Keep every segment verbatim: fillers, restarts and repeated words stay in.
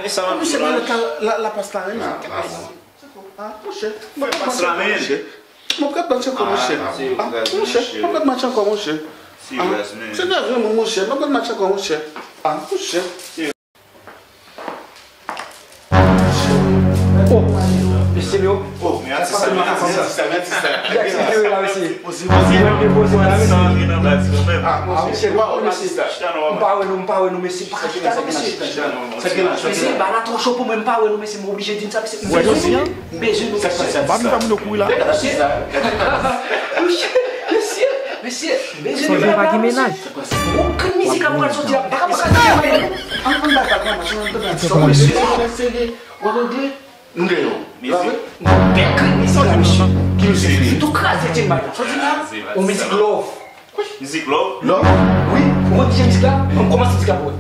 Sa m ap di la. Misye pa nan ka la, la pas la menm. Ah, monchè, m ap match ankò, monchè. M ap ret match ankò, monchè. Ah, monchè, m ap ret match ankò, monchè. Ah, se nève mwen, monchè. M ap ret match ankò, monchè. Ah, monchè. Oh, mesye yo. Oh, men atis sa, men atis sa, men atis sa. Ki atis ki la, mesye? Mwen depoze la, mesye. Ah, mesye, m pa wè, mesye. M pa wè nou, m pa wè nou, mesye. Pa ka chita, mesye. Mesye, bagay la twò cho pou mwen, m pa wè nou, mesye. M oblije di n sa, mesye. M bezwen nou, m bezwen nou, mesye. Mesye, mesye, mesye, m bezwen nou. Sonje pa gen mennaj. Bon, grenn mizik la pral soti la. M pa ka, m pa ka. An, an bay vag la, machin, an tande. Mesye, serye, w ap regle? Nou deyò. Mizik. Bèl grenn mizik la, mesye. Ki mizik li ye? Li tou kraze Etienne Mike la. Soti la. Yon mizik love. Mizik love? Love? Wi. Ou konn ki jan mizik la? An kòmanse mizik la pou wè.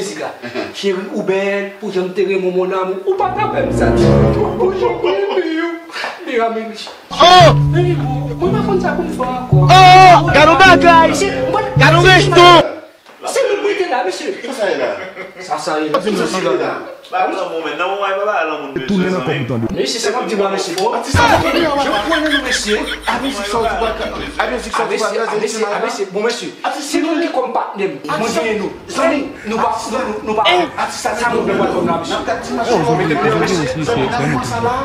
Mizik la. Cheri, ou bèl, pou jan m te renmen w, mon amour. Ou pa t ap fè m sa. Ou jan m renmen w. Mezanmi, mesye. Oh! Mwen pa konn sa pou m fè ankò. Oh! Gad yon bagay! Gad yon resto! Se nou mete la, mesye. Sa sa ye la? Sa sa ye la? Sa sa ye la? Ba lanmou, men nan moman e pa ba lanmou n bezwen, zanmi. Mesye, sa m ap di w la, mesye. Atis sa, jan m konnen nou, mesye. A mizik sa w di pa ka, a mizik sa w di pa ka, mesye, mesye. Bon, mesye, se nou ki kòm patnè m. Mwen genyen nou. Zanmi, nou pa, nou, nou, nou pa. Atis sa, sa nou pa konn la, mesye. N ap gad ti machin yo. Zanmi, nan moman sa la,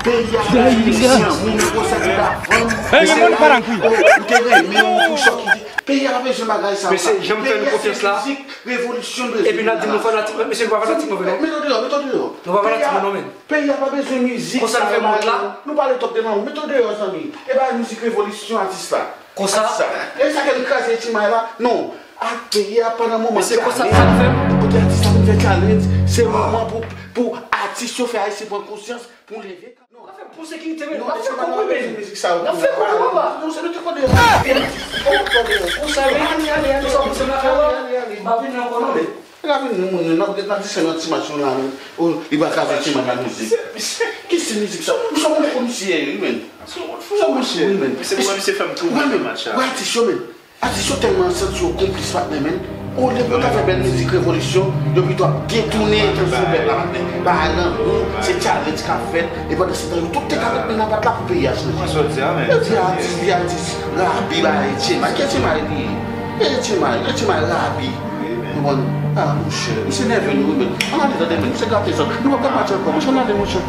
peyi a pa gen mizisyen, moun yo konsa ki pa vann. Ou te renmen yon pou chòk ki di, peyi a pa bezwen bagay sa. Mesye, jan m fè nou konfyans la. Revolisyon bezwen. Epi n ap di nou fanatik, mesye, nou pa fanatik non, non. Met w deyò, met w deyò. Nou pa fanatik non, men. Peyi a pa bezwen mizik sa yo la. Konsa n fè mont la. Nou pale twòp de lanmou. Met w deyò, zanmi. E pa mizik revolisyon atis la. Konsa. Atis la. E sa ke l kraze Etienne Mike la. Non. A peyi a pa nan moman challenge. Mesye, konsa sa n fè. Kote atis la vin fè challenge, se moman pou, pou atis yo fè Ayisyen pran konsyans, pou leve. Non, pou sekirite, men, n ap fè kou, wi, men. N ap fè kou, papa. Non, se nou te konnen. Ou save, ale, ale, ale, sa w panse m ap fè la? M pa vin ankò, non, men. N ap vin, nou, moun, n ap, n ap desann yon ti machin la, men. Oh, li pa ka fè ti machin la mizik. Ki stil mizik sa? Ou sa moun komisye, wi, men. Sa moun fou, wi, men. Se pou misye fè m tou, wi, men. Wè, atis yo, men. Atis yo tèlman santi yo konplis, patnè, men. Olye pou yo ta fè bèl mizik revolisyon, yo pito ap detounen atansyon pèp la, patnè. Bagay lanmou, se challenge k ap fèt, e pandan se tan, yo tout te ka met men nan pat la pou peyi a chanje. Yo di atis, di atis, rabi, ba Etienne Mike, Etienne Mike li ye. Etienne Mike, Etienne Mike rabi. Konprann? Ah, monchè, misye nève nou, wi, men. Ann ale tande, men, misye gate zòt. Nou p ap ka match ankò, monchè, ann ale, monchè.